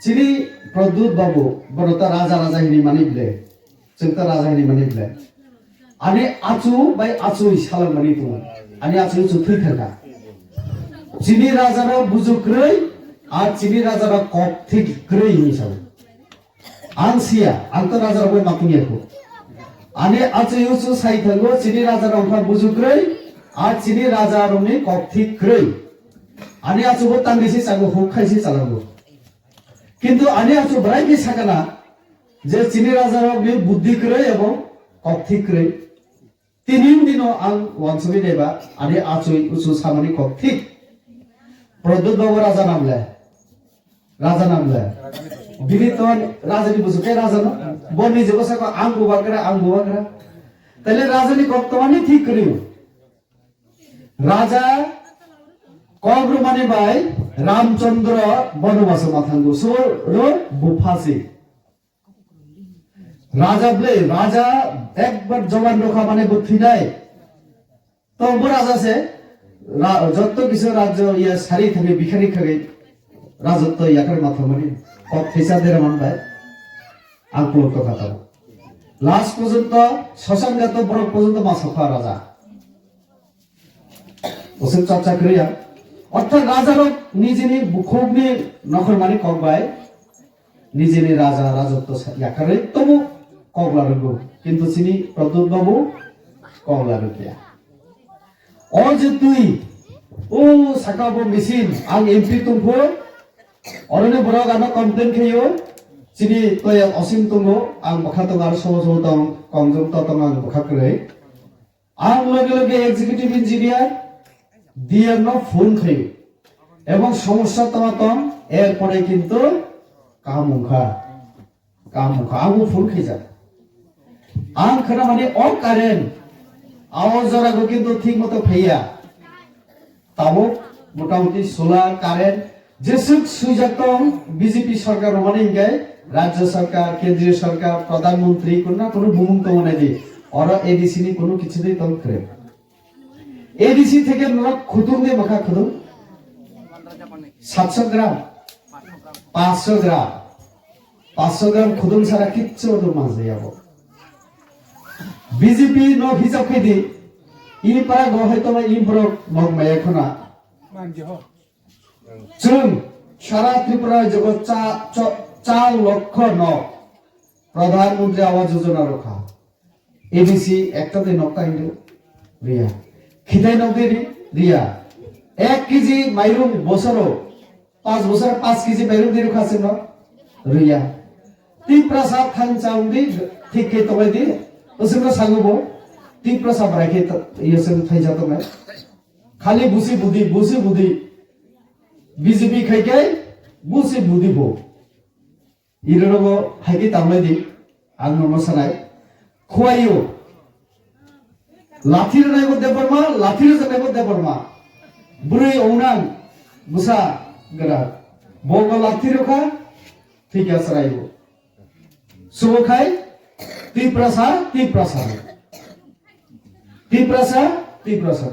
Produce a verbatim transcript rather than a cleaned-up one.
Chini Pradyut Babu, bono ta raja raja hini mani ble. Chwng ta raja hini mani ble. Ani achu bai achu salang mani tongo. Ani achu chu thwi thangkha. Chini raja rok buju kwrwi, ar chini raja rok kok thik kwrwi hini sao. Ang siya, ang to raja rok bai makung ya ko. Ani achu uchu sai thango, chini raja rok kha buju kwrwi, ar chini raja rok ni kok thik kwrwi. Ani achu bo tangri si chago, huk khai si chalango. Kintu ani achu bwrai khe sakana je chini raja rok ni buddhi kwrwi ebong kok thik kwrwi. Tini dino ang wansugwi naiba ani achwi uchu samani kok thik. Pradyut Babu raja namle. Raja namle. Bini ton raja ni busu ke raja no. Bo ni jebo sako ang bubagra, ang bubagra. Tale raja ni kok to ani thik kwrwi. Raja kok rwmani bai Ramchandra bonobaso ma thango. So ro buphasi. Raja ble, raja ekbar joban rokha mane bo thinai. To bo raja se, ra-, jotto kisu rajyo iya sari thangwi bikhari khagwi rajotto yakar ma thangmani. Kok thisa dera man bai. Ang kuluk to khatao. Last porjonto, Sasanga to borok porjonto ma sokha raja. Usuk chapcha kwrwi ya. Orthat raja rok nijini bukhukni nokhormani kok bai nijini raja rajotto sa-, yakarwi tobo kok larwgo. Kintu chini Pradyut Babu kok larwkya. O je twi, o saka bo machine, ang M P tongkho, oroni borok ano complain khayo, chini toya osim tongo, ang bwkha tongo aro sobo sobo tong, kongjong to tongo ang bwkha kwrwi. Ang loge loge executive engineer D M no phone khayo. Ebong somosya tongma tong, erpore kintu kaham wngkha. Kaham wngkha. Ang bo phone khaijak. Ang khna mani o current, o jora go kintu thik moto phaiya. Tabuk motamuti solar current jeswk swijak tong B J P sarkar romani hinkhe rajya sarkar, kendriya sarkar, pradhan mantri kunna kunu bumung tongo nai di. Oro A D C ni kunu kichidwi tong kre. A D C theke norok khutung de makha khutung? Satso gram, paanch so gram. Paanch so gram khudung sara kichu do manjaya bo. B J P no hisab khe di. I para go hai to i borok nok maya khuna. Chwng sara Tripura jogo cha, cha, cha lokho nok Pradhan Mantri Awas Yojana rokha. A D C ekta de nokta hindu riya. Khitai nok de ri-, riya. Ek K G mairum bosoro, pas bosor pas K G mairum de rukha sino riya. Tiprasa thang chaung di, thik ke tolai di, usino sangu bo. Tiprasa brai ke to, iyo sen thai ja tolai. Khali busi budi, busi budi. B J P khai ke busi budi bo. Iro rogo hai khe tanglaidi, ang nono sanai. Khuaio. Lathi rwnaibo Debbarma, lathi rwjaknaibo Debbarma. Bwrwi ongnang bwsa gwrak. Bogo lathi rwkha, thikya chwraibo. Subo khai Tiprasa, Tiprasa. Tiprasa, Tiprasa.